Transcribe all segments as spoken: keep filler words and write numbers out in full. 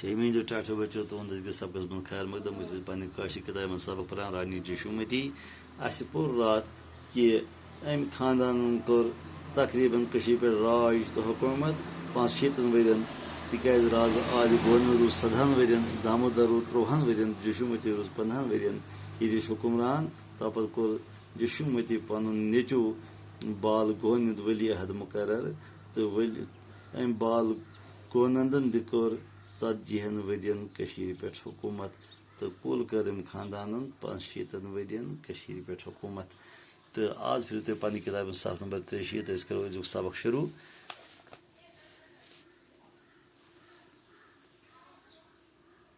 ہے میٛٲنیو ٹاٹھیو بچو، تُہُنٛد أزکِس سبقس منٛز خیر مقدم۔ أسۍ ٲسۍ پننہِ کٲشِر کِتابہِ منٛز سبق پران، رانی جشومتی۔ اَسہِ پوٚر راتھ کہِ أمۍ خاندانن کوٚر تقریباً کٔشیٖرِ پٮ۪ٹھ راج تہٕ حکوٗمت پانٛژھ شیٖتن ؤرین، تِکیازِ رازٕ آدِ گورنر روٗز سدہن ؤرین، دامودر روٗد ترٛوہن ؤرین، جشومتی روٗز پندہن ؤرین ییٚتِچ حکمران۔ تَوٕ پتہٕ کوٚر جشومتی پنُن نیٚچو بال گونند ولی عہد مقرر، تہٕ ؤلۍ أمۍ بال گونندن تہِ کٔر ژتجی ہن ؤرین کٔشیٖرِ پٮ۪ٹھ حکوٗمت، تہٕ کُل کٔر أمۍ خاندانن پانٛژھ شیٖتن ؤرین کٔشیٖرِ پٮ۪ٹھ حکوٗمت۔ تہٕ آز پھِرِو تُہۍ پننہِ کِتابہِ ہٕنٛز صفہٕ نمبر ترٛیہِ شیٖتھ، أسۍ کرو أزیُک سبق شروٗع۔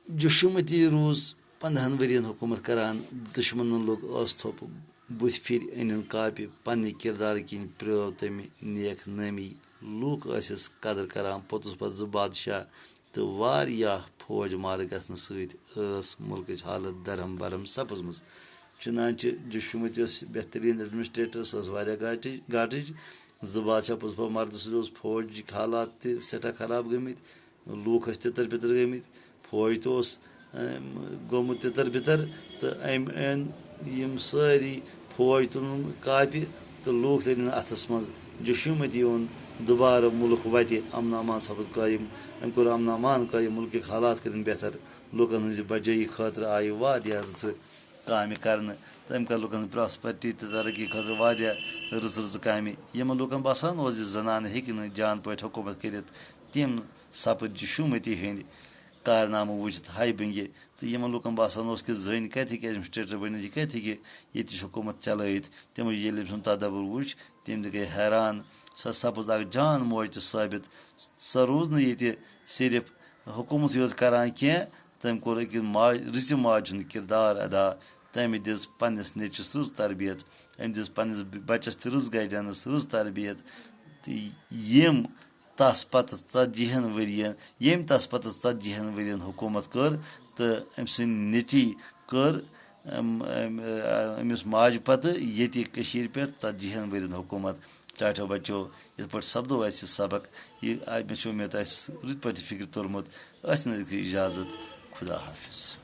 جشومتی روٗز پندہن ؤرین حکوٗمت کران۔ دُشمنن لوٚگ ٲس تھوٚپ بُتھِ پھِرِ أنِن کاپہِ۔ پننہِ کِردارٕ کِنۍ پرٛٲو تٔمۍ نیک نٲمی۔ لوٗکھ ٲسِس قدر کران۔ پوٚتُس پتہٕ زٕ بادشاہ تہٕ واریاہ فوج مارٕ گژھنہٕ سۭتۍ ٲس مُلکٕچ حالت درہم برہم سپٕزمٕژ۔ چُنانچہ جشومتی اوس بہتریٖن ایڈمنسٹریٹر، سۄ ٲس واریاہ گاٹٕج گاٹٕج۔ زٕ بادشاہ پوٚتُس پتہٕ مردٕ سۭتۍ اوس فوجِکۍ حالات تہِ سٮ۪ٹھاہ خراب گٔمٕتۍ۔ لوٗکھ ٲسۍ تِتر بِتر گٔمٕتۍ۔ فوج تہِ اوس، أم، گوٚمُت تِتر بِتر، تہٕ أمۍ أنۍ یِم سٲری فوج تُلُن کاپہِ، تہٕ لوٗکھ تہِ نِن اَتھَس منٛز۔ جشومتی اوٚن دُبارٕ مُلک وَتہِ، امن امان سپُد قٲیِم۔ أمۍ کوٚر امن امان قٲیِم، مُلکٕکۍ حالات کٔرِن بہتر۔ لوٗکَن ہٕنٛزِ بجٲیی خٲطرٕ آیہِ واریاہ رٕژٕ کامہِ کرنہٕ، تہٕ أمۍ کٔر لوٗکَن ہٕنٛز پراسپرٹی تہٕ ترقی خٲطرٕ واریاہ رٕژٕ رٕژٕ کامہِ۔ یِمَن لوٗکَن باسان اوس زِ زنانہٕ ہیٚکہِ نہٕ جان پٲٹھۍ حکوٗمت کٔرِتھ، تِم سپٕدۍ جشومتی ہٕنٛدۍ کارنامہٕ وٕچھِتھ ہاے بنگہِ۔ تہٕ یِمن لوٗکن باسان اوس کہِ زٔنۍ کتہِ ہیٚکہِ ایڈمنسٹریٹر بٔنِتھ، یہِ کتہِ ہیٚکہِ ییٚتِچ حکوٗمت چلٲوِتھ۔ تِمو ییٚلہِ أمۍ سُنٛد تدبر وُچھ، تِم تہِ گٔے حیران۔ سۄ سپٕز اکھ جان موج تہِ ثٲبت۔ سۄ روٗز نہٕ ییٚتہِ صرف حکوٗمتٕے یوت کران کینٛہہ، تٔمۍ کوٚر أکِس ماج، رٕژِ ماجہِ ہُنٛد کِردار ادا۔ تٔمۍ دِژ پننِس نیٚچوِس رٕژ تربیت، أمۍ دِژ پننِس بچس تہِ رٕژ گایڈنس، رٕژ تربیت۔ تہٕ یِم تس پتہٕ ژتجی ہن ؤرین، ییٚمۍ تس پتہٕ ژتجی ہن ؤرین حکوٗمت کٔر، تہٕ أمۍ سٕنٛدۍ نیٚچی کٔر، أم، أم، أمِس ماجہِ پتہٕ ییٚتہِ کٔشیٖرِ پٮ۪ٹھ ژتجی ہن ؤرین حکوٗمت۔ ٹاٹھیو بچو، یِتھ پٲٹھۍ سپدو اَسہِ یہِ سبق، یہِ، آ، مےٚ چھُ اُمید آسہِ رٕتۍ پٲٹھۍ فِکرِ توٚرمُت۔ أسۍ نہٕ اِجازت۔ خدا حافظ۔